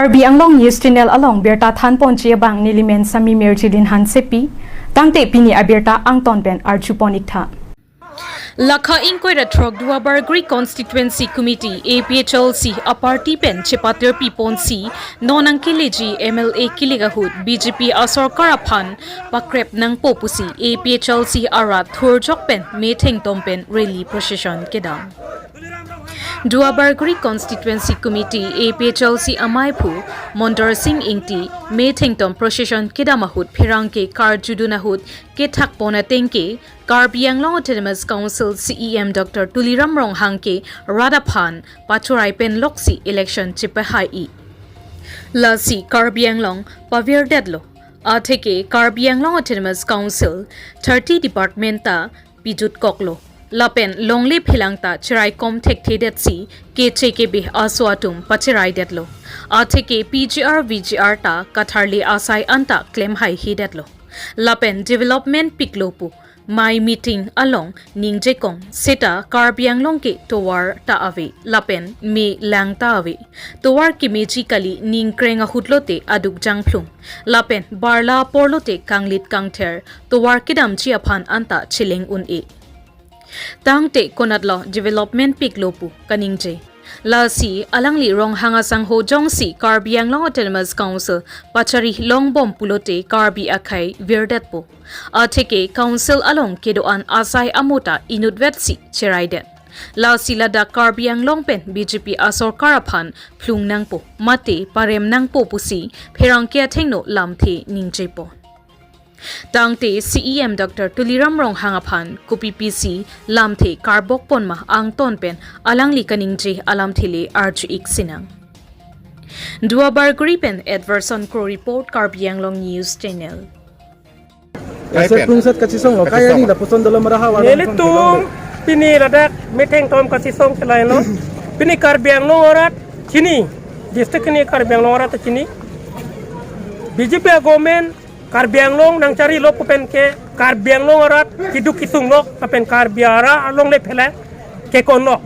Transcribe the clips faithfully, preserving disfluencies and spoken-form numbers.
Karbi Anglong News Channel along birta thanponji abang nelimen Sami Mirjilin Hansepi, tangte pini abirta angton pen arjupon iktha. Lakha ingkoi ra throk Duar Bagori Constituency Committee A P H L C aparty pen chepatirpiponsi non nangkeleji M L A kilik ahut B J P asorkar aphan pakrep nangpo pusi A P H L C arat thurjok pen methengtom pen rally procession kedam. Duar Bagori Constituency Committee A P H L C amaiphu Mondor Sing Ingti methengtom procession kedam ahut pherangke karjudun ahut kethakpon atengke Karbi Anglong Autonomous Council C E M Doctor Tuliram Ronghang ke rat aphan pachorai pen loksi election chepahai-i. Lasi Karbi Anglong pavirdetlo. Atheke Karbi Anglong Autonomous Council thirty department ta pijutkoklo. Lapen longle phelang ta cheraikom thekthedetsi keche kebe aso atum pacheraidetlo. Atheke P G R V G R ta katharli asai anta klemhaihedetlo. Lapen development piklo pu mei meeting along ningjekong seta Karbi Anglong ke tovar ta ave lapen me lang ta ave. Tovar kemeji kali ningkreng ahut lote aduk jangphlung. Lapen barla apor lote kanglit kangther tovar kedamji aphan anta cheleng un-e. Tangte konatlo development piklo pu kaningje. Lasi alangli Ronghang asangho jongsi Karbi Anglong Autonomous Council pachari longbom pulote Karbi akhei virdetpo. Atheke council along kedo-an asai amo ta inutvetsi cheraidet. Lasi ladak Karbi Anglong pen B J P asorkar aphan phlung nangpo, mate parem nangpo pusi pherangke athengno lamthe ningjepo. Tangte C E M Doctor Tuliram Ronghang aphan kopi pisi lamthe karbokpon ma angton pen alangli kaningje alamthe le arju-ik sinang. Duar Bagori pen Edverson Kro report, Karbi Anglong News Channel. Kaise Kaise pen? Pungsat kachisong lo, Kachisong. Kaya ni lapuson dalam raha walang Nelitum pini ladak methengtom kachisong kelailo. Pini Karbi Anglong arat chini, district ni Karbi Anglong arat chini. B J P government Karbi Anglong nangcharilo pu pen ke Karbi Anglong arat keduk kesung lo, lapen Karbi arat along le phele kekon lo.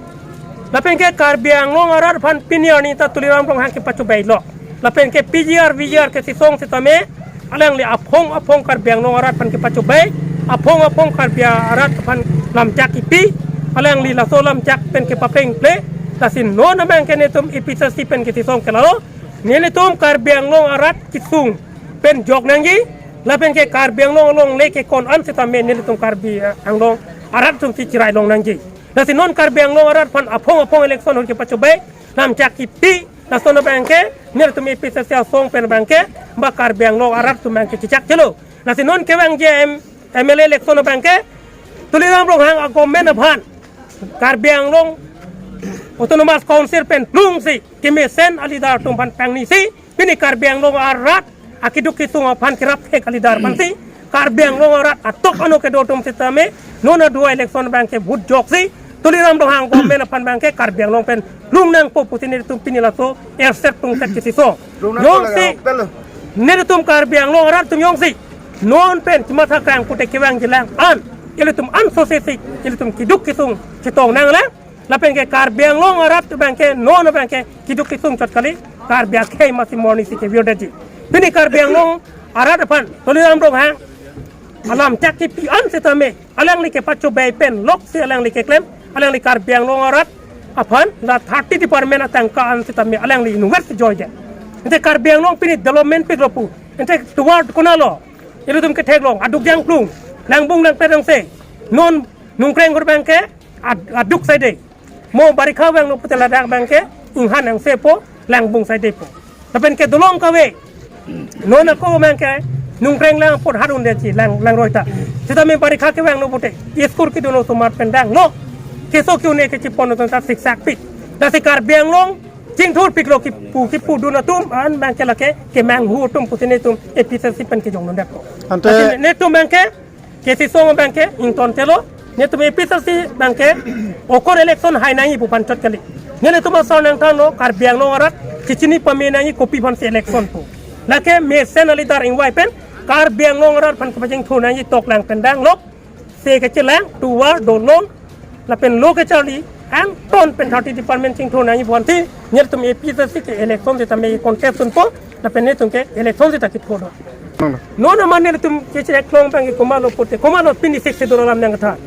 Lapen ke Karbi Anglong arat aphan pini arni ta Tuliram Ronghang kepachobeilo. Lapen ke P G R, V G R kachisong setame alangli aphong aphong Karbi Anglong arat aphan kepachobe, aphong aphong Karbi arat aphan lamchak kepi, alangli laso lamchak pen kepaplengple. Lasi non abang ke netum A P H L C pen kachisong ke lalo, nelitum Karbi Anglong arat kesung pen jok nangji, lapen ke Karbi Anglong along le kekon an setame nelitum Karbi, eh, Anglong arat atum si cherai long nangji. Lasi non Karbi Anglong arat aphan aphong aphong election ahut kepachobe, lamchak kepi, lason abang ke nelitum A P H L C asong pen abang ke ba Karbi Anglong arat atum abang ke chechakchelo. Lasi non kevangji M-, M L A election abang ke Tuliram Ronghang a-government aphan Karbi Anglong Autonomous Council pen plungsi kemesen a-leader atum aphan pangnisi, pini Karbi Anglong arat akeduk kesung aphan kerap thek a-leader aphansi Karbi Anglong arat atok ano kedo atum setame non aduai election abang ke vote joksi Tuliram Ronghang government aphan abang ke Karbi Anglong pen plung nangpo pusi netum pini laso erset pungset kachisong. Plung nangpo. Jongsi lagi, hotel. Netum Karbi Anglong arat atum jongsi non pen chematha kang pute kevangji lang an, ilitum ansose si ilitum keduk kesung chetong nanglang. Lapen ke Karbi Anglong arat abang ke non abang ke keduk kesung chot kali, Karbi akhei masi morni si kevirdetji. Pini Karbi Anglong arat aphan Tuliram Ronghang alamchak kepi an setame alangli kepachobe pen loksi alangli keklem, alangli Karbi Anglong arat aphan la thirty department atangka an setame alangli inutvet si joidet. Ante Karbi Anglong pini development piklo pu, ante tovar konatlo, ilitum ketheklong, aduk jangphlung, langbung langpet angse, non ningkreng ahut abang ke ad-, aduk saide. Mo barikha vanglo pute ladak abang ke inghan angsepo, langbung saidepo. Lapen ke dolong kave. Non ako abang ke ningkreng lang apot hat undetji lang, langroi ta. Setame barikha kevanglo pute school kedun osomar pen danglo. Keso ke-un-e kechepon atum ta siksak pik. Lasi Karbi Anglong chingthur piklo kipu, kipudun atum an abang ke lake kemanghu atum pusi netum A P H L C pen kejong nundakpo. Ante lasi netum abang ke kachisong abang ke ingtontelo, netum A P H L C abang ke okor election hai nangji pu aphan chot kali. Netum asar nangthanlo Karbi Anglong arat kachini pame nangji kopi aphansi election pu. Lake mesen a-leader ingvai pen Karbi Anglong arat aphan kepachingthur nangji toklang pen danglo. Se kachelang, tovar, dolong, lapen lo kacharli, Angton pen thirty department chingthur nangji pu ansi, nelitum A P H L C ke election sitame contest dunpo, lapen nelitum ke election sita kithur do. Non amat nelitum ke chek long abang ke komatlo pute, komatlo pini Sixth Schedule alam nangthan.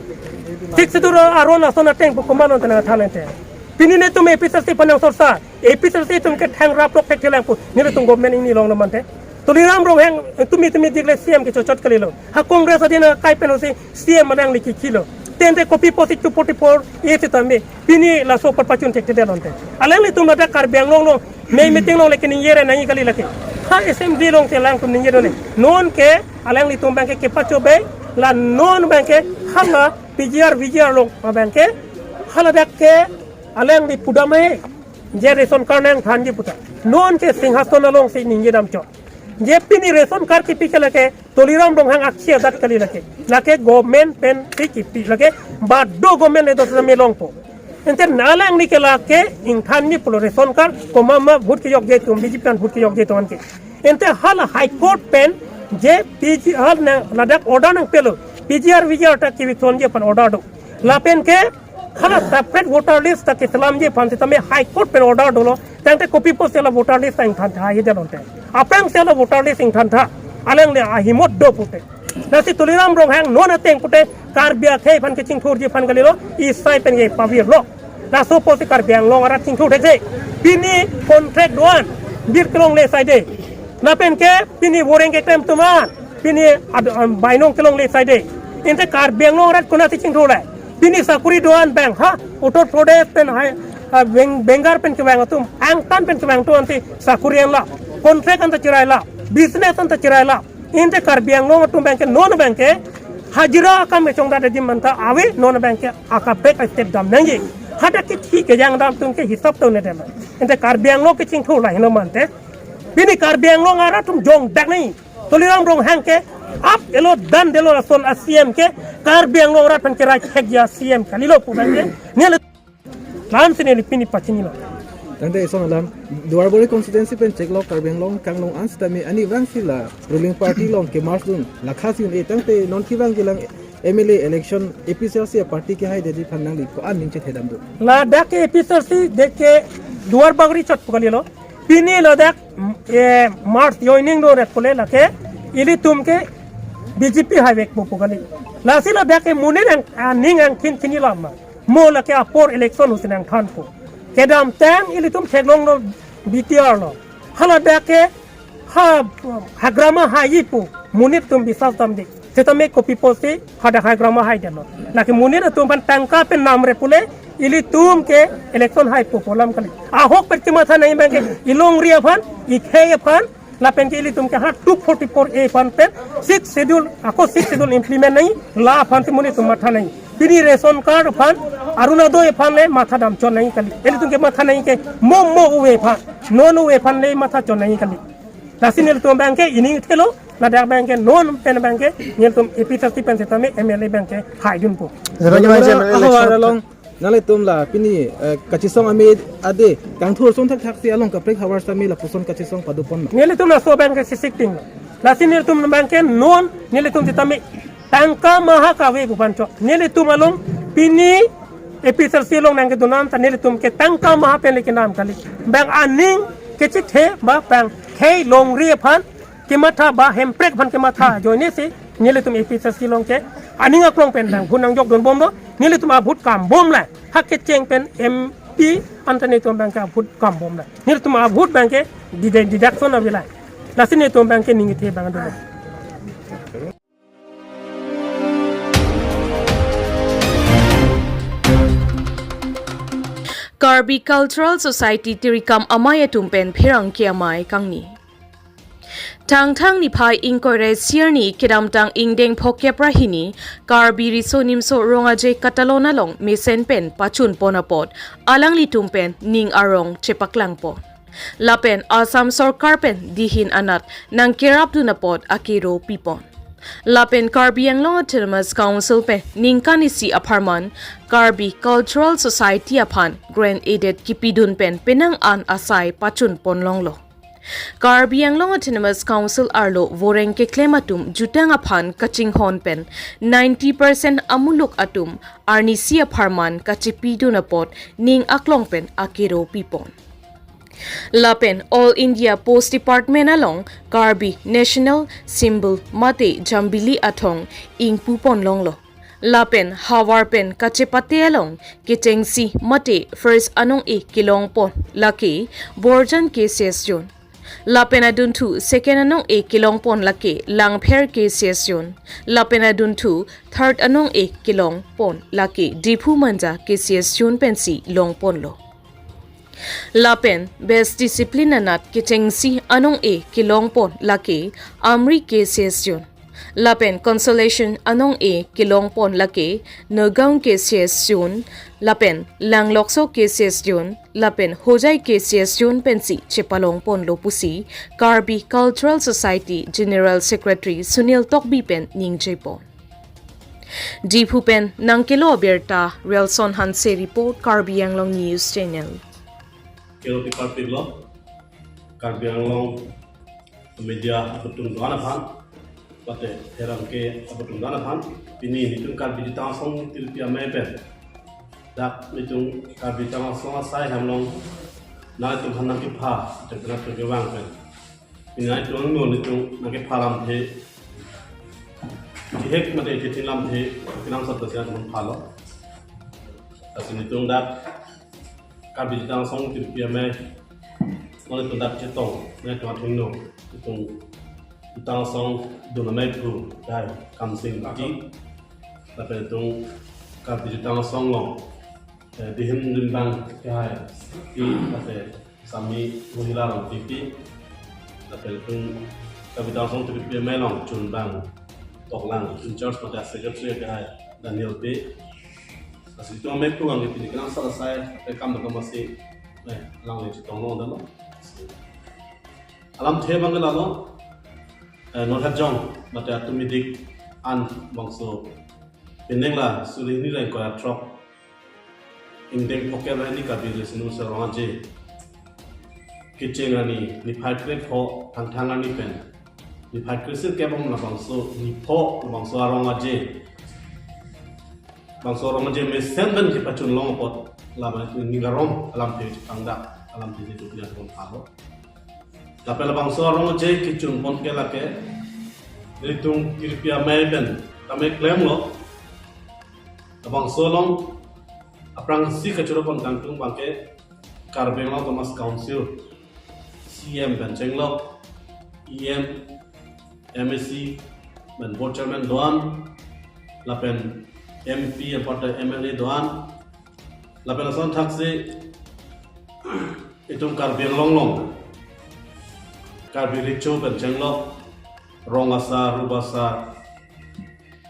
Sixth Schedule aron ason ateng pu komatlo nangthan nangte. Pini nelitum A P H L C aphan nangsorsa, A P H L C atum ke thangraplok thekthelang pu, nelitum government ingni longlo mante. Tuliram Ronghang tumi tumi dikle C M ke chochot kalilo. Ha Congress adin akai pen si C M alangli kikhilo. Tangte kopi pusi two forty-four A sitame pini laso apot pachun thekthedetlo ante. Alanglitum ladak Karbi Anglong along mei meeting along le keningje nangji kali lake. Ha assembly along si alangtum ningje do ne. Non ke alanglitum abang ke kepachobei, la non abang ke hala P G R V G R along abang ke haladak ke alangli pudam he. Je ration card nangthanji puta. Non ke Singhason along si ningje damchot. Je pini ration card kipi ke lake Tuliram Ronghang aksi adat kali lake. Lake government pensi kipi lake, bado government le dos sitame longpo. Ante alangli ke lake ingthanji pulo ration card, komat ma vote kejokji atum, B J P aphan vote kejokji atum anke. Ante hala High Court pen je P G R na ladak order nangpelo, P G R V G R ta kivekthunji aphan order do. Lapen ke hala separate voter list ta keselamji aphan sitame High Court pen order dolo. Tangte kopi pusi la voter list ta ingthantha hidetlo ante. Aphrangsi la voter list ingthantha, alangli ahimot do pute. Lasi Tuliram Ronghang non ateng pute Karbi akhei aphan kechingthurji aphan kalilo, isai pen ke pavirlo. Laso pusi Karbi Anglong arat chingthur thekse. Pini contract do-an, bir kelongle saide. Lapen ke pini boreng keklem atum an, pini ad-, um, bainong kelongle saide. Ante Karbi Anglong arat konatsi chingthurle? Pini sakuri do-an abang ha, Uttar Pradesh pen hai, ah, Beng-, Bengal pen kevang atum, angtan pen kevang atum ansi sakuri anlo, contract anta cherailo, business anta cherailo. Ante Karbi Anglong atum abang ke non abang ke hajira akam kechongdat adim anta ave, non abang ke akaprek step dam nangji. Hadak kethi kejang dam atum ke hisap to ne dam. Ante Karbi Anglong kechingthur lahelo mante. Pini Karbi Anglong arat atum jongdak nangji. Tuliram Ronghang ke up-elo down-delo lason a-C M ke Karbi Anglong arat aphan kerai thekji a-C M kalilo pu abang ke. Neli lam si neli pini pachinilo. Tangte ison alam, Duarbagori constituency pen chiklo Karbi Anglong kanglong an sitame ani vangsi la ruling party along ke-merge dun lakha si un-e, tangte non kevangji lang M L A election A P H L C party kehaidetji aphan nangli ko-an ning chethedam do? Ladak ke A P H L C, dak ke Duarbagori chot pu kalilo. Pini ladak, mm, eh, merge joining do ret pule lake ilitum ke B J P haivekpo pu kali. Lasi ladak ke monit ang, ah, ning angthin thinilo ma. Mo lake apor election ahut si nangthanpo. Kedamtang ilitum theklonglo B T R lo. Haladak ke ha, hagrama haiji pu monit atum biswas damde. Sitame kopi pusi hadak hagrama haidetlo? Lake monit atum aphan tangka pen namre pule ilitum ke election haipo pu alam kali. Ahok pen kematha nangji abang ke ilongri aphan, ikhei aphan, lapen ke ilitum ke ha two forty-four A aphan pen Sixth Schedule, ako Sixth Schedule implement nangji, la aphan si monit atum matha nangji. Pini ration card aphan, Orunodoi aphan le matha damchot nangji kali. Ilitum kematha nangji ke mo mo ove aphan, non ove aphan le mathachot nangji kali. Lasi nelitum abang ke ining thelo, ladak abang ke non pen abang ke nelitum A P H L C pen sitame M L A abang ke haidunpo. Zero nine Ahawar election along nanglitum la pini, eh, kachisong ame ade kangthur son thakthak si along kaprek havar sitame lapuson kachisong padopon ma? Nelitum laso abang ke sisik ting. Lasi nelitum abang ke non nelitum sitame tangka maha kave pu aphan chot. Nelitum along pini A P H L C along nangkedun an ta nelitum ke tangka maha pen le kenam kali. Bang aning kechethe ba bang khei longri aphan kematha ba hemprek aphan kematha ajoine si nelitum A P H L C along ke aning aklong pen bang vote nangjokdunbom do, nelitum a-vote kambom la. Ha kecheng pen M P anta nelitum abang ke a-vote kambom la. Nelitum a-vote abang ke dide-, deduction ave la. Lasi nelitum abang ke ning kethe abang dolo. Karbi Cultural Society Tirikam Amei atum pen pherangke amei kangni. Thangthang niphai ingkoi ra isi arni kedamtang ingdeng phokep ra hini Karbi Riso Nimso Rong Aje Katalon along mesen pen pachunpon apot alanglitum pen ning arong chepaklangpon. Lapen Assam Sorkar pen dihin anat nangkerapdun apot akero pipon. Lapen Karbi Anglong Autonomous Council pen ningkan isi apharman Karbi Cultural Society aphan grant aided kipidun pen penang an asai pachunpon longlo. Karbi Anglong Autonomous Council arlo voreng keklem atum jutang aphan kachinghon pen ninety percent amuluk atum arnisi apharman kachipidun apot ning aklong pen akero pipon. Lapen All India Post Department along Karbi National Symbol mate Jambili athong ingpupon longlo. Lapen havar pen kachepate along kechengsi mate first anong-e kelongpon lake Borjan K C S Zone. Lapen adunthu second anong-e kelongpon lake Langpher K C S Zone. Lapen adunthu third anong-e kelongpon lake Diphu Manja K C S Zone pensi longponlo. Lapen Best Discipline anat kechengsi anong-e kelongpon lake Amri K C S Zone. Lapen Consolation anong-e kelongpon lake Nagaon K C S Zone, lapen Langlokso K C S Zone, lapen Hojai K C S Zone pensi chepalongponlo pusi Karbi Cultural Society General Secretary Sunil Tokbi pen ningjepon. Diphu pen nangkelo abirta Relson Hanse report, Karbi Anglong News Channel. Kero tiparpiklo Karbi Anglong media atum doan aphan, mate pherangke atum doan aphan, pini nelitum Karbi Jutang Asong Tirpi Amei pen dak nelitum Karbi Jutang Asong asai hem along nelitum aphan nangkepha, nelitum kevang pen pini nelitum angno nelitum nangkepha lamthe, kehek mate kethin lamthe kenangsot ta sian phalo. Lasi nelitum dak Karbi Jutang Asong Tirpi Amei, nelitum dak chetong, nelitum athengno, nelitum Jutang Asong dun ameiphu, dai Kamsing Baki, lapen nelitum Karbi Jutang Asong along, eh, dihin rimbang kehai, ti, lapen Sami Mohila along titi, lapen nelitum Karbi Jutang Asong Tirpi Amei along chunbang toklang, in charge pada secretary kehai Daniel Bey. Lasi nelitum ameiphu abang pini kenangsot asai, eh, kam dam asi, eh, alangleng chetong longdamlo. Alamthe abang ke lalo, eh, Norhat Jong, mate atum idik an bangso, penang la suri hini ra ingkoi ra throk, ingdeng phokep ra hini Karbi Riso Nimso Rong Aje kecheng arni, niphai krepho Thangthang arni pen niphai kresirkep along labangso nipho labangso arong aje, bangso arong aje mesen pen kepachun long apot, labang ning arong alamthe chepangdak, alamthe chepangdak pon alo. Lapen labangso arong aje kechunpon ke lake nelitum Tirpi Amei pen tame klemlo. Labangso along aphrangsi kachiropon kangtung abang ke Karbi Anglong Autonomous Council C E M pen chenglok, E M, M A C, pen board chairman doan, lapen M P, anparta M L A doan, lapen lason thaksi itum Karbi Anglong along Karbi Recho pen chenglok, rong asar, rup asar,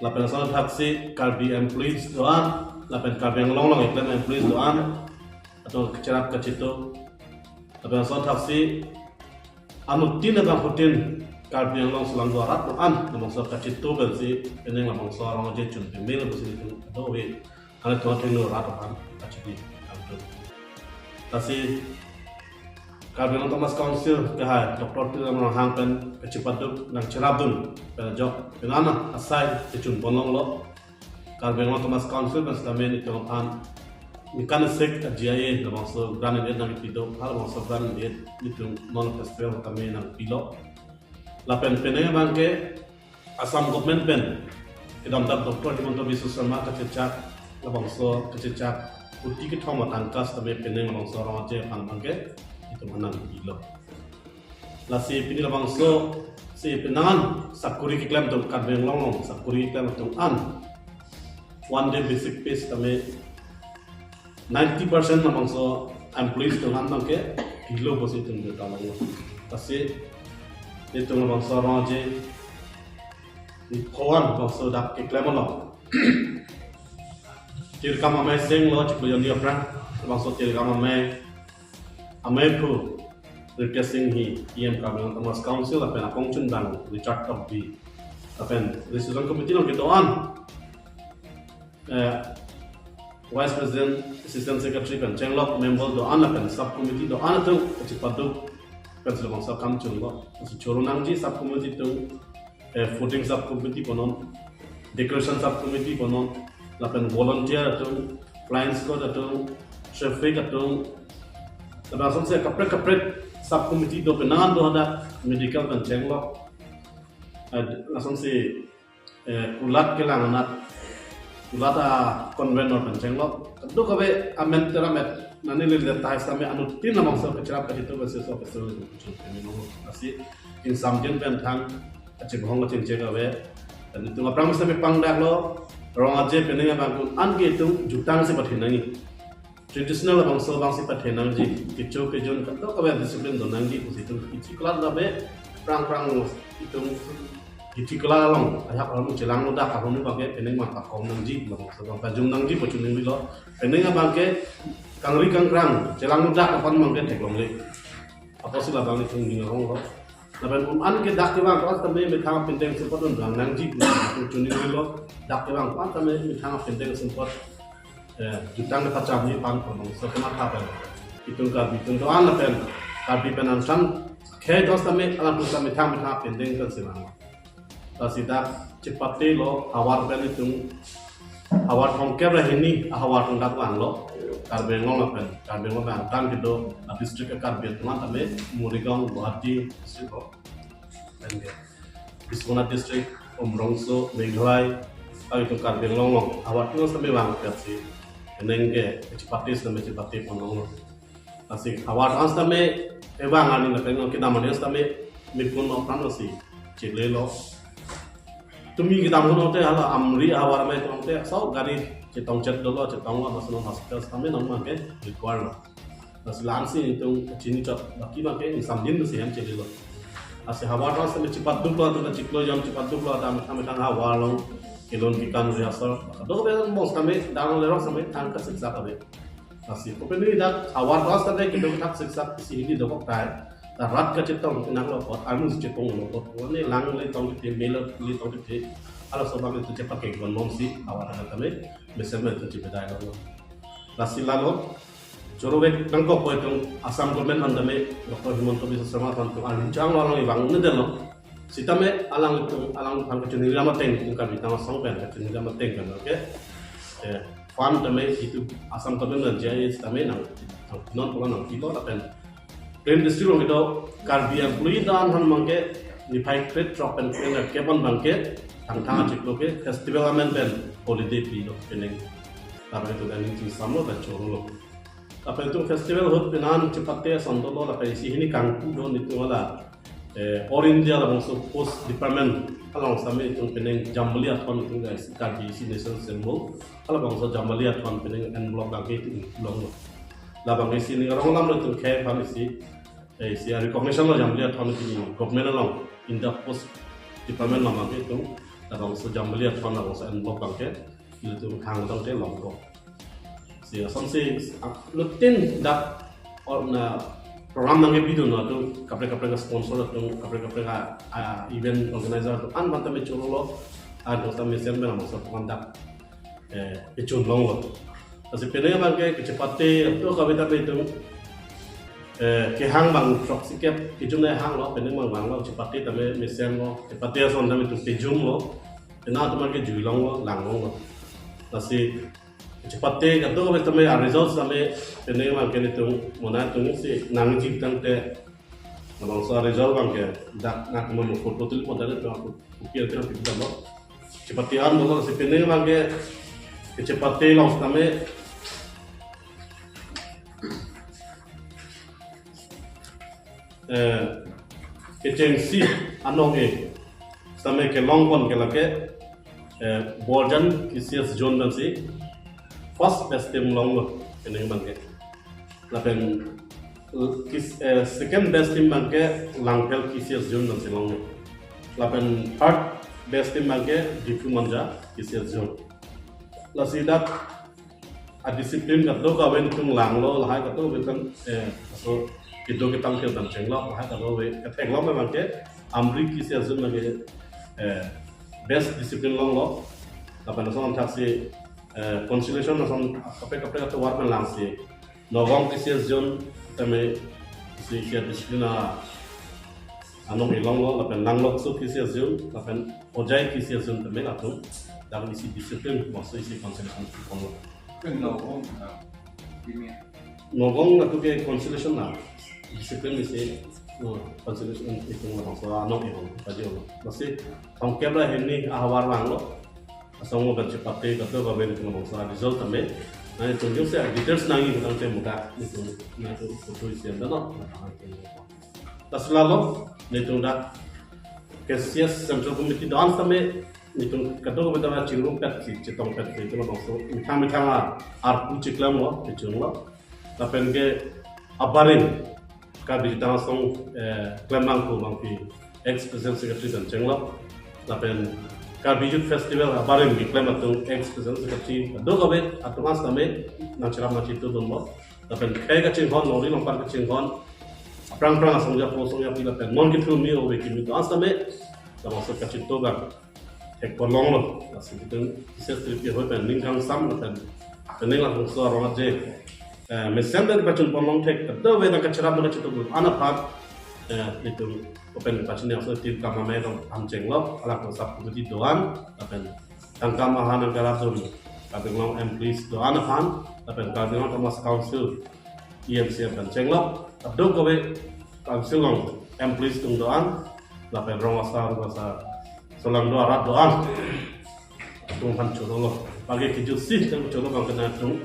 lapen lason thaksi Karbi employees doan, lapen Karbi Anglong along eklem employees doan, atum kacherap kachetong, lapen lason thaksi anuttin abangphutin Karbi Anglong sulangdo arat doan, labangso kachetong pensi penang labangso arong aje chun pemel pusi itum do we. Halatum athengno rat aphan kachipi kangtung. Lasi Karbi Anglong Autonomous Council kehai Doctor Tuliram Ronghang pen kachipaduk nangcherapdun pen ajok penang asai kechunpon longlo. Karbi Anglong Autonomous Council pen sitame nelitum aphan ningkan sek a G I A labangso grant in aid nangkepi do, halabangso grant in aid nelitum non festival tame nangpilo. Lapen penang abang ke Assam government pen kedamtang Doctor Himanta Biswa Sarma kachechak, labangso kachechak kuti kethom atangka sitame penang labangso arong aje aphan abang ke itum aphan nangpilo. Lasi pini labangso si penang sakuri keklem atum, Karbi Anglong along sakuri keklem atum an one day basic pay sitame ninety percent labangso employees atum an abang ke pilo pusi itum birta longlo. Lasi itum labangso arong aje nipho an labangso dak keklem along tirkam amei senglo chiklo jonni aphrang, labangso tirkam amei, ameiphu Ritesh Singhi, E M Karbi Anglong Autonomous Council, lapen akongchunbang Richard Tokbi, lapen Registration Committee along kedoan, eh, Vice President, Assistant Secretary pen chenglok, member doan lapen sub committee doan atum kachipaduk pensi labangso akam chunlo. Lasi choro nangji sub committee atum, eh, fooding sub committee punon, decoration sub committee punon, lapen volunteer atum, flying squad atum, traffic atum, lapen asonsi kaprek kaprek sub committee do, penang do hadak medical pen chenglok. Eh, asonsi, eh, kulat kelang anat, kulat a convenor pen chenglok. Kadokave amen teramet nani lile tahai sitame anuttin labangso kacharap kachitu pensi so kesu kami nong. Lasi ingsamjin pen thang kachibhong kachingchek ave. Dan itum aphrang sitame pangdaklo, rong aje penang abang un-an ke itum jutang si pathenangji. Traditional labangso abangsi pathenangji, kecho kejun kadokave discipline donangji pusi itum kithi kelar ave. Prang prang itum kithi kelar along, ajak along chelang muda kahun abangke penang mang pakom nangji, labangso abang pajum nangji pu choningrilo. Penang abangke kangri kangkrang chelang muda kapan abangke theklongle. Apotsi labang itum ning aronglo. Lapen un-an ke dak kevang ko-an tame methang apindeng sumpot un vang nangji pu choningrilo. Dak kevang ko-an tame methang apindeng sumpot, eh, jutang kepachamji aphan kono so kematha pen itum Karbi atum do-an lapen Karbi pen ansan khei dos tame alam pusitame methang methang apindeng pensi vang. Lasi dak chepatelo havar pen itum, havar thomkep ra hini ahavar atum dak vanglo. Karbi Anglong lapen Karbi Anglong pen angtan kedo a district a Karbi atum tame Morigaon, Guwahati district ko, pen ke Biswanath district, Umrongso, Meghalaya, agitum Karbi Anglong along havar atum tame vangpetsi penang ke chepate sitame chepate ponlonglo. Lasi havar atum tame evang arni lapen kedam arni tame mipun apran lasi chelelo. Tumi kedam hono te hala Amri ahavar amei tong te so gari chetongchet dolo, chetonglo, lason hospital tame nang abangke require lo. Lasi la-ansi itum chini chot, baki abangke ingsamjin si hem chelelo. Lasi havar atum tame chepatduklo, atum chiklo jam chepatduklo, atum methang methang havar along kelun kekan rehearsal. Kadokave mos tame dang lerok tame thang kasiksak ave. Lasi kopine dak havar atum tame kedo kethak siksak isi hini dokok tai. Ta rat kachetong kenanglo apot, armu si chetonglo apot, ane lang le tong titi, melo le tong titi, halaso abang itum chepakek bon bomsi havar atum tame mesen men itum chebedailo. Lasi lalo choro vek nangkok pu itum Assam government aphan tame, Doctor Himanta Biswa Sarma aphan itum arni chang along ivang un-edetlo. Sitame alanglitum, alangphan kachoningri amateng, itum Karbi Anglong asong pen kachoningri amateng pen, okay? Eh, fund tame itum Assam government G I S tame nang, nang non pulang nangpilo lapen Plain district along kedo Karbi employee do-an aphan abangke niphai krethrok pen krethrok kep an abangke thangthang achiklo ke festival amen pen holiday pilo penang. Lapen itum daning chingsamlo pen chorolo. Lapen itum festival ahut penang chepate ason dolo, lapen isi hini kangpu do itum hala, eh, All India labangso post department along tame itum penang Jambili Athon itum ga isi Karbi isi national symbol. Halabangso Jambili Athon penang en block abangke itum longlo. Labangke isi ning arong alamlo itum khei aphan isi, eh, isi recognition lo Jambili Athon itum government along India Post Department along abangke itum labangso Jambili Athon labangso en block abangke ilitum khang tangte longkok. Si asonsi, ah, inuttin dak or na program nangkebidun atum, kaprek kaprek a sponsor atum, kaprek kaprek a, ah, event organizer atum an aphan tame chorolo, an aphan tame mesen pen labangso program dak, eh, pechun longlo. Lasi penang abangke kechepate atum kave tame itum, eh, kehang abang throksikep kejun nai hanglo, penang abang vanglo, chepate tame mesenlo, chepate ason tame itum pejumlo, penang atum abangke jui longlo, lang longlo. Lasi chepate kadokave tame a results tame penang abangke nelitum monai atum si nangji tangte labangso a result abangke dak nangtum mo photo tul pon dali to aku ukir ke aku dalo. Chepate an dolo si penang abangke chepate along tame, eh, kechengsi anong e tame kelong pon ke lake, eh, Borjan K C S zone pensi first best team longlo penang abangke. Lapen, eh, kis-, eh, second best team abangke Langpher K C S zone pensi longlo. Lapen third best team abangke Diphu Manja K C S zone. Lasi dak a discipline kadokave itum langlo, lahai kadokave itum, eh, aso kedo ketang kel dam chenglo, lahai kadokave ketheklong abangke Amri K C S zone abangke, eh, best discipline longlo. Lapen lason thaksi, eh, consolation lason kaprek kaprek atovar pen langsi Nagaon K C S zone tame isi ke discipline a anong ilong lo, lapen nanglok so kisi azun, lapen ojai kisi azun tame latum, dak isi discipline, maso isi consolation si pon lo. Pen lo, oh, ah, ini. Nogong latum ke consolation na, discipline isi, oh, consolation itum labangso anong ilong, tadi lo. Lasi, tongkep la hini ahavar vanglo. Asong mo kan chepate kato ka ven kena bangsa result tame. Na itum jongsi details nangji tangte muda itum na itum photo isi anda no. Lasi lalo, nelitum dak K C S Central Committee do-an tame, nelitum kato ka ven tame chingrum pet si, chetong pet si, itum bangso methang methang a arpu chiklam lo, kechung lo. Lapen ke abarim Karbi Jutang Asong, eh, klembang ko bangpi ex president secretary pen chenglo. Lapen Karbi Youth Festival abarim keklem atum ex president secretary. Do kave atum an tame nangcherap nangchetongdun lo. Lapen kai kachinghon, longri longpat kachinghon, aphrang aphrang asong ja po asong ja pi lapen non kethur mi ove kimi do-an tame, labangso kachetong bang thek pon longlo. Lasi itum K C S three P hoi pen ning kangsam lapen pening labangso arong aje, eh, mesen pen pachun pon long thek, do ave nangkacherap nangkachetongdun an aphan, eh, itum open pachini aso tim kama mai dong am chenglo, alak sub committee do-an, lapen tangka maha nangkarapdun Karbi Anglong M Ps do-an aphan, lapen Karbi Anglong Autonomous Council E M C pen chenglo, ado kave council along M Ps atum do-an, lapen rong asar, rong asar, solang do arat do-an atum aphan choro lo. Bagi kijut si kan choro bang kena atum,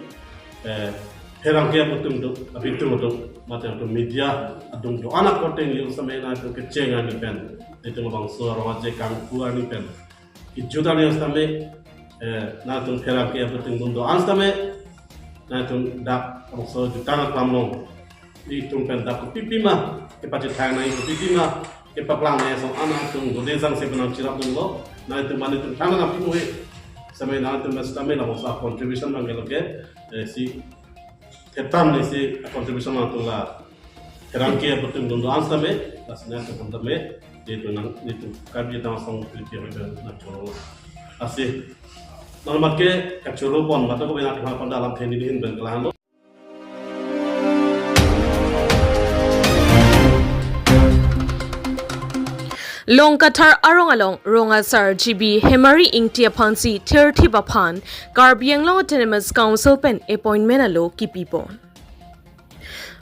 eh, pherangke atum do, abitum do, mate atum media atum do-an according yung sampai na atum kecheng ani pen, itum bangso arong aje kangpu ani pen. Kijut ani sitame, eh, nangtum pherangke atum dun do-an sitame, nangtum dak bangso jutang aklam long. Itum pen dak kopi pima kepachethang nangji, kopi pima kepaklang nangji asong an nangtum gode sang si penang cherapdun lo. Nangtum mane tum thang nang pu he. Sitame nangtum sitame labangso contribution bang ke lo ke, eh, si thetan ni si contribution nangtum la pherangke atum dun do-an sitame, lasi nangtum tame, itum nang, itum Karbi Jutang Asong three P hoi pen nangchoro. Lasi, nang mat ke kachoro pon, mato ko bina kepala pon dalam theni dihin pen kelang lo. Longkathar arong along, rong asar G B Hemari Ingti aphansi thirthip aphan, Karbi Anglong Autonomous Council pen appointment alo kipi pon.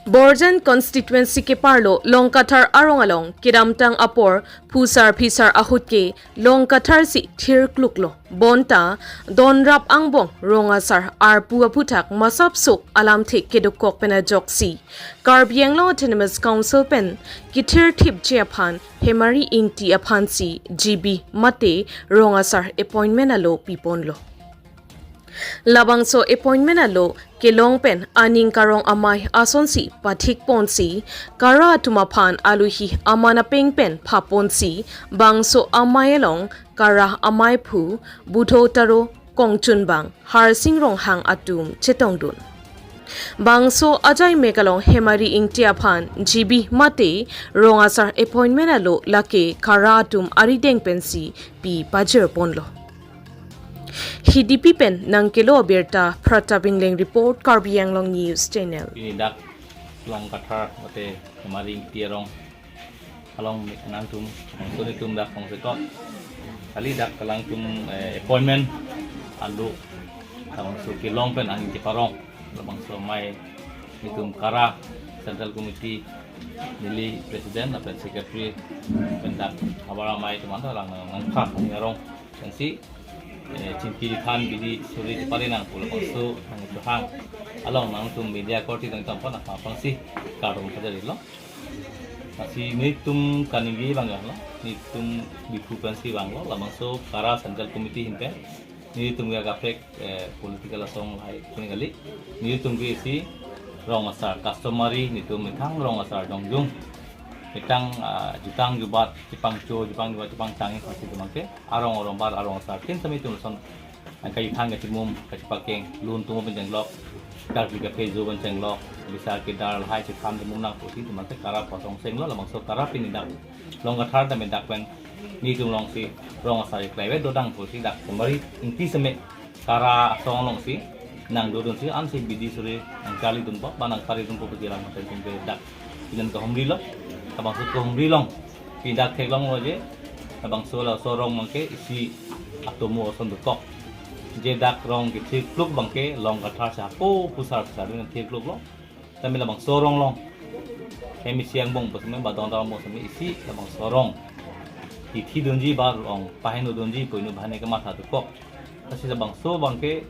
Borjan constituency keparlo Longkathar arong along kedamtang apor phusar phisar ahut ke Longkathar si thirkluklo. Bonta donrap angbong rong asar arpu aphuthak masap sok alamthe kedokok pen ajoksi Karbi Anglong Autonomous Council pen kethirthipji aphan Hemari Ingti aphansi G B mate rong asar appointment alo piponlo. Labangso appointment alo kelong pen aning karong amei asonsi pathik ponsi, kara atum aphan aluhi aman apeng pen pha ponsi, bangso amei along kara amei aphu Budho Taro Kongchunbang, Harsing Ronghang atum chetongdun. Bangso ajai mek along Hemari Ingti aphan G B mate rong asar appointment alo lake kara atum arideng pensi pi pajir ponlo. Hidipi pen nangkelo abirta Pratap Ingleng report, Karbi Anglong News Channel. Pini dak Longkathar mate Hemari Ingti arong along nangtum, so nelitum dak kongsekot. Kali dak kelangtum, eh, appointment alo, labangso kelong pen aning keparong. Labangso amei nelitum kara Central Committee neli President lapen Secretary pen dak abar amei teman ta lang nang nangkha ni arong. Pensi, eh, chingki than bidi suri chepari nang pulo bangso nang ituhang. Along nangtum media korte nangtum pon apa pangsi karong saja lo. Lasi nelitum kaningje bang lo. Nelitum biphu pensi bang lo. Labangso kara Central Committee ahin pen nelitum ya kaprek, eh, political asong lahai kuning kali. Nelitum ke isi rong asar customary nelitum methang rong asar jongjung. Methang, ah, jutang jubat, chepangcho, chepangjubat, chepangchang, pasti tumang ke. Arong arong bar, arong asar tin sami tum son. Angkai thang kachimum, kachepakeng, lun tum pen jenglok. Karbi kaphe jo pen jenglok. Bisa kedar lahai chetham tumum nang pusi tumang ke kara pasong senglo, labangso kara pini dak Longkathar tame dak pen nelitum alongsi rong asar iklai ve dodang pusi dak Hemari Ingti seme kara asong alongsi nang dodunsi ansi bidi suri nang charlidunpo, ba nang charlidunpo pusi lang pen tum ke dak pinan kehumri lo, labangso kehumri along Pini dak theklonglo je, labangso laso arong abangke isi atomo ason dokok. Je dak rong kethirkluk abangke Long Kathar si ako pusar pusar dun thirkluklo. Tame labangso arong along, hem isi angbong pusitame ba dongdar angbong pusitame isi labangso arong kethidunji ba rong paheno dunji pu inut banghini kematha dokok. Lasi labangso abangke,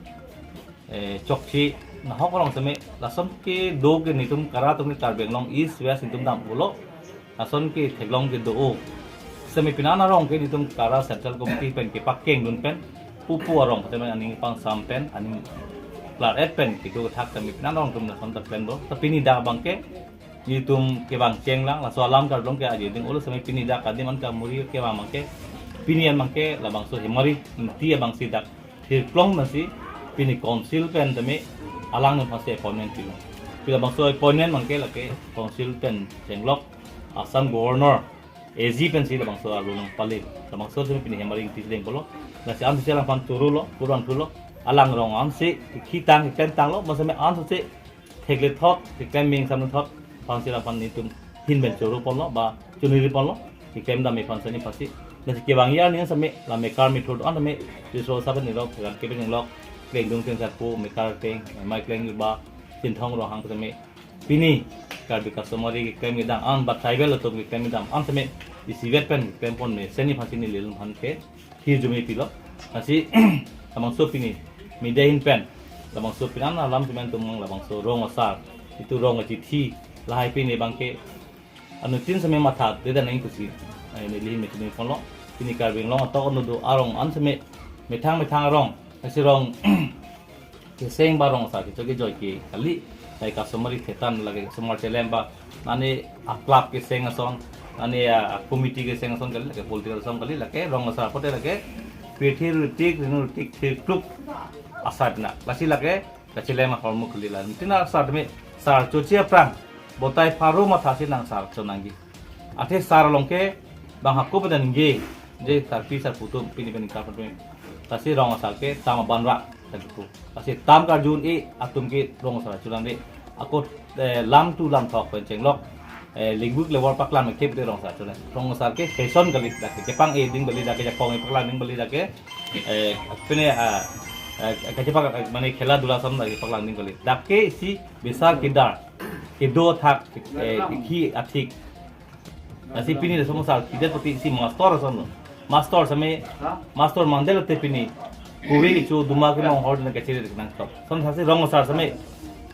eh, chokche nahok arong sitame lason kedo ke netum kara atum ke Karbi Anglong East West netum dam pulo. Lason ketheklong kedo-o. Sitame pini an arong ke netum kara Central Committee pen kepakeng dun pen pupu arong sitame aning pangsam pen aning klar-et pen kedo thak sitame pini an arong atum lason ta plan bo. Ta pini dak abangke netum kevang chenglang, laso alam kardom ke aje ding ulo sitame pini dak adim an kamuri kevang abangke, pini an abangke labangso Hemari Ingti abangsi dak thirklong nasi pini council pen tame alang nang pasi appointment pilo. Pini labangso appointment abangke lake council pen chenglok Assam Governor A G pensi labangso arlo nangpale. Labangso sitame pini Hemari Ingti si deng pulo. Lasi ansi alangphan choro lo, kurang choro lo. Alang rong ansi khitang, kentang lo, masitame ansi thekle thot, theklem ming sam thot, aphansi alangphan netum ahin pen choro ponlo, ba choniri ponlo, theklem dam aphan sani pasi. Lasi kevang ya ning sitame, la mekar methur an sitame, risro saben nirok, gan kepeng lok, klengdung kleng sarpo, mekar kleng, mai kleng ba, Chinthong Ronghang sitame. Pini, Karbi customary keklem kedam an, ba tribal atum keklem kedam an sitame, isivet pen, klem pon me, sani phansi neli alangphan ke, hirjume pilo. Lasi, labangso pini, media ahin pen, labangso pini an alam sitame netum labangso rong asar, itum rong achithi, lahai pini abangke, anuttin sitame matha, deda nang pusi, eh, neli ahin me tuni ponlo, pini Karbi Anglong atok anu do arong an sitame, methang methang arong, lasi rong, keseng ba rong asar kecho kejoi ke kali, lahai customary thetan lake customary chelem ba, nani a club keseng ason, nani a, a committee keseng ason kali, lake political ason kali, lake rong asar pote lake, pirthe rutik, renu rutik, thirkluk asar na, lasi lake, kachelem ahormu kali la. Tina asar tame, sar choche aphrang, botai pharo matha si nang sar cho nangji. Athe sar along ke, bang hako pada ningje, je sarpi sarpo atum pini pen kar pen. Lasi rong asar ke tam aban ra, tadi ko. Lasi tam karju un-e atum ke rong asar chulang de. Ako, eh, lam tu lam thok pen chenglok. Eh, lingbuk lewor paklang me kep de rong asar chulang. Rong asar ke fashion kali dak ke. Kepang-e ding kali dak ke, jakong-e paklang ding kali dak ke. Eh, pini, ah, eh, kachepak, mane khela dula sam dak ke paklang ding kali. Dak ke isi besar kedar. Kedo thak, eh, khi athik. Lasi pini laso asar kidet pati isi master ason lo. Master sitame, master mandel te pini. Kove kecho duma ke nong hor na kachere nangtok. Lason lasi rong asar sitame.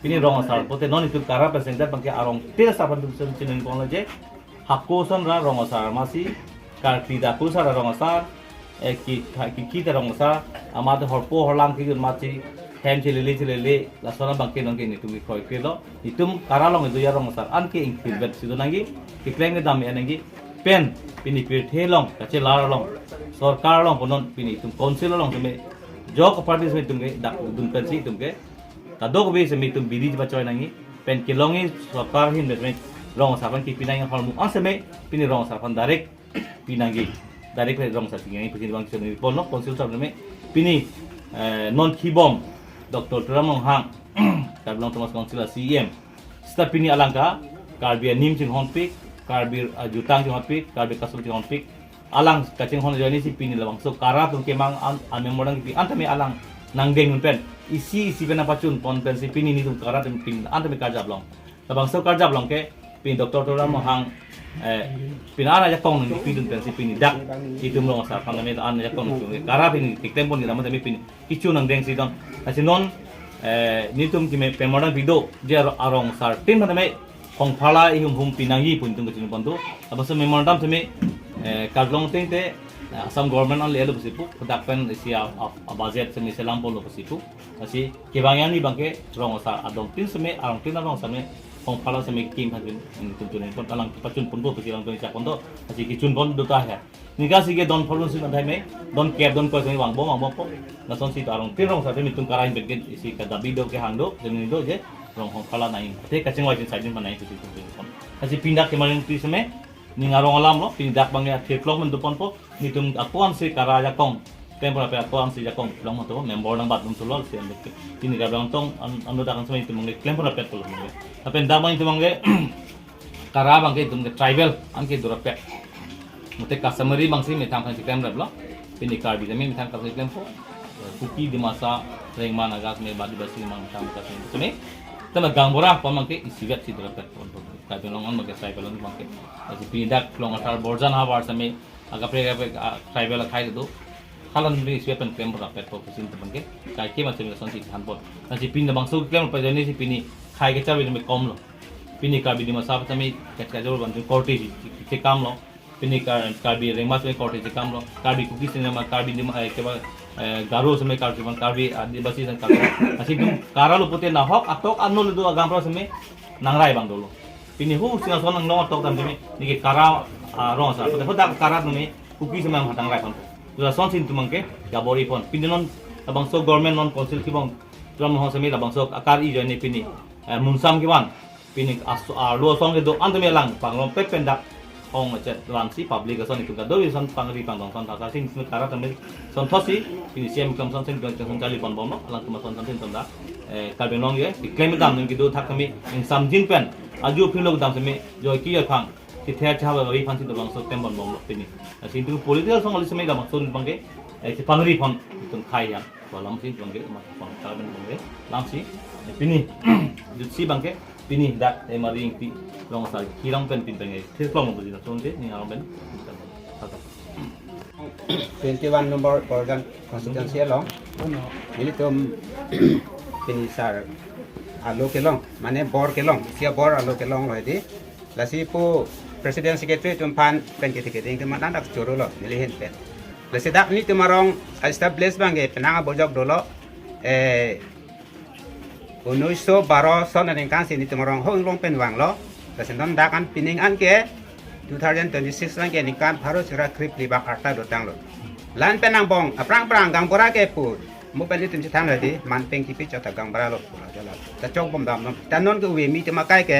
Pini rong asar pote non itum kara pen sengdat abangke arong tin asar aphan atum sitame chinin ponlo je. Hako ason ra rong asar masi, karkli dak asar ra rong asar, eh, ki, ki, ki ta rong asar, amat horpo horlang ke gun mati, hem chelele chelele, lason abangke nonke netum ke kroikrelo, netum kara along ido ya rong asar, anke ingkir bet si do nangji, keklem kedam ya nangji, pen, pini pirthe along, kachelar along, sorkar along, punon pini itum council along tame, jok party sitame itum ke, dak dun pensi itum ke, kadokave sitame itum bidi pachoi nangji, pen kelongji sorkar ahin bet sitame, rong asar aphan kipi nangji ahormu, an sitame, pini rong asar aphan direct, pi nangji. Direct rong asar pi nangji pusi bang choniri ponlo council asar tame. Pini, eh, non kibom Doctor Tuliram Ronghang, Karbi Anglong Autonomous Council a C E M. Seta pini alang ke Karbi anim chinghonpik, Karbi ajutang chinghonpik, Karbi custom chinghonpik. Alang kachinghon ajoine si pini labangso kara atum kemang an, an memorandum kipi an tame alang nangdeng un pen. Isi isi pen nangpachun pon pensi pini netum kara atum pini an tame karjap long. Labangso karjap long ke, pini Doctor Tuliram Ronghang, eh, pini an ajakong nangpidun pensi pini dak, itum rong asar aphan tame an ajakong nangpi, kara pini keklem pon kedam tame pini, kichu nangdeng si don. Lasi non, eh, netum keme pemorang pido, je aro-, arong asar tin tame, hongphala ihum hum pi nangji pu netum kachinipon do. Labangso memorandum tame, eh, Karbi Anglong ateng te, eh, Assam government an le alo pusi pu, dak pen isi a, a, a budget tame selam ponlo pusi pu. Lasi kevang ya ni abangke rong asar adom tin sitame, arong tin arong sitame, hongphala sitame kim ha tin, hmm, tum tun pon alang pachun ponpo pusi alang tun chak pon do, lasi kichun pon do ta he. Ningkan si ke don pholun si mandai me, don kep don koi sitame vangbom vangbompo. Lason si ta arong tin rong asar tame netum kara ahin pen ke isi kadabi do kehang do, jenis do je, rong hongphala nangji. Te kachingvai chin saidin manai pusi tum tun pon. Lasi pini dak kemarin pi sitame, ning arong alam lo, pini dak abangke athirklong men do ponpo, netum ako ansi kara ajakong, klem pon apek ako ansi ajakong, long moto, member nangbat dum tulo, si ande ke. Pini Karbi Anglong an, anu dak an sitame itum abangke klem pon apek pulo abangke. Lapen dak abang itum abangke, kara abangke itum ke tribal, anke dur apek. Mate customary abangsi methang thang si klemraplo. Pini Karbi tame methang customary klempo. Kuki, Dimasa, Rengma, Naga tame, Adivasi, Rengma methang customary tame. Tame gaonbura pon abangke isivet si drapet pon. Karbi Anglong an abangke tribal an abangke. Lasi pini dak Long Athar Borjan havar tame, akaprek akaprek, ah, tribal akhei do. Hala neli isivet pen klemrapet po pusi abangke. Kaike mate lason si thanpon. Lasi pini labangso klem pajani si pini akhei kacharve tame komlo. Pini Karbi Dimasa tame kachajor ban korte si, si, si kamlo. Pini Kar-, Karbi Rengma tame korte si kamlo. Karbi Kuki tame, Karbi Dima, eh, keba, eh, Garo tame korte si kam, Karbi Adivasi tame korte. Lasi dum karalo pute nahok atok ano le do agam pro tame nangrai abang dolo. Pini hu Singhason anglong atok tame neke Kara, ah, rong asar. Pute hu dak Kara tame Kuki tame hatang rai pon. Lason si netum abangke kabor-i pon. Pini non labangso government non council kibong ram ho tame labangso akar-i ajoine pini, eh, munsam kevan. Pini as-, arlo asong kedo-an tame lang pangrong pet pen dak ong achet lang si public ason itum kado-i ason pangri pangdong ason thasa si netum Kara tame asonthot si pini C M kam ason si netum ason charli ponbomlo, alangtum ason tame netum dak, eh, Karbi Anglong ke keklem dam ning kedo thak tame ingsamjin pen aju aphi lo dam tame joike joiphang kethe chehaba aphan si labangso klem ponbomlo pini. Lasi netum political asong kali tame labangso abangke, eh, si pangri pon netum akhei ya. Ko alam si abangke, ma pon ta pen abangke, alam si, eh, pini, jutsi abangke, pini dak, eh, Hemari Ingti Long Asar kirang pen pin pen, eh, thirklong abang si lason si, ning arong pen, pin pen. Twenty-one number Borjan constituency along, nelitum pini sar alo kelong, mane bor kelong, sia bor alo kelonglo hedi. Lasi pu president secretary atum aphan pen kethek keding atum anak dak chorolo, neli ahin pen. Lasi dak netum arong establish abangke penang abojok dolo, eh, unnish so baro son aningkan si netum arong ho inglong pen vanglo. Lasi non dak an pining an ke two thousand twenty-six an ke ningkan pharo sira krip libak arta dotanglo. Lan pen angbong, aphrang aphrang gaonbura ke pu. Mo pen netum chethang hedi, man pen kipi chot ta gaonbura lo pula jala. Ta chokbom damnon. Ta non ke uve mi atum akai ke,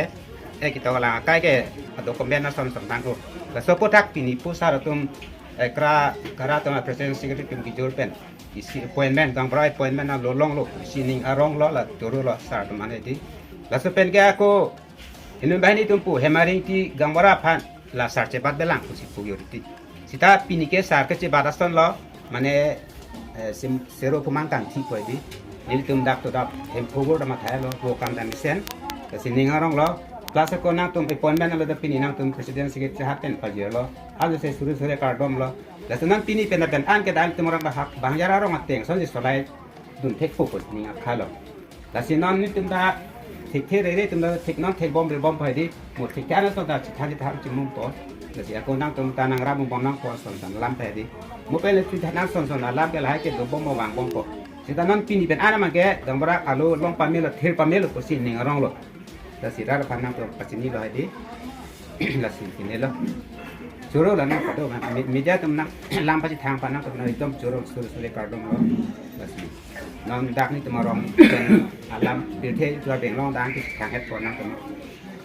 eh, ketok lang akai ke, ado komen ason ason tangko. Laso aphuthak pini pu sar atum, eh, Kara, Kara atum president secretary atum kejor pen isi appointment, gaonbura appointment alo longlo, isi ning aronglo, la chorolo sar atum an hedi. Laso pen ke ako, inut banghini atum pu, Hemari Ingti gaonbura aphan la sar chebat belang pusi pu yoriti. Seta pini ke sar kechebat asonlo, mane, eh, sim, sero pemangkang thi po hedi. Nelitum dak to dak hem phugur dam athai lo, vo kam dam mesen. Lasi ning aronglo, plus ako nangtum appointment alo dak pini nangtum president secretary atum aphan pajirlo. Alo se suri suri kardom lo. Lasi non pini pen pen an ke dan tum arong bahak, bang jara arong ateng, ason si solai dun thekpo pu ning akhai lo. Lasi non netum ta thekthe rere atum ta thek non thekbom rebom po hedi, mo thekthe an ason ta chithang chithang chimum po. Lasi ako nangtum ta nangrap bom nangpo ason ta alam ta hedi. Mo pen le chithang ason ason alam ke lahai ke dobom mo vangbompo. Seta non pini pen an abangke gaonbura alo long pamelo thir pamelo pusi ning aronglo. Lasi rat aphan nangtum pachinilo hedi. Lasi chinilo. Choro la nang kado kan. Me-, media atum nang lam pachethang aphan nangtum nang ekdom choro suri suri kardom lo. Lasi non dak netum arong alam pirthe juar benglong dang kethang et po nangtum.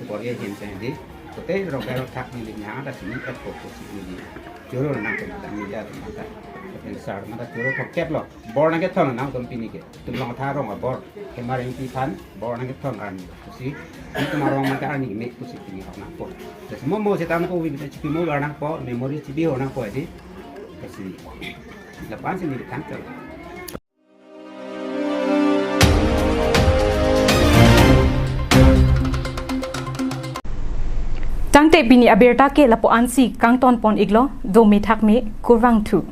Bor-i ahin pen hedi. Kote rok berok thak neli nyang ta chini et po pusi neli. Choro nangtum dak media atum ta. Pen sar mata choro thok kep lo. Bor nangkethon nangtum pini ke. Tum Long Athar arong abor. Hemari Ingti aphan bor nangkethon arni. Pusi, netum arong mata arni me pusi pini hok nangpo. Lasi mo mo seta nangpo, wi bita chipi mo gar nangpo, memory chipi ho nangpo hedi. Lasi, lapu-an si neli than chal. Tangte pini abirta ke lapu-an si kangton pon iklo, do methak me, kurvangthu.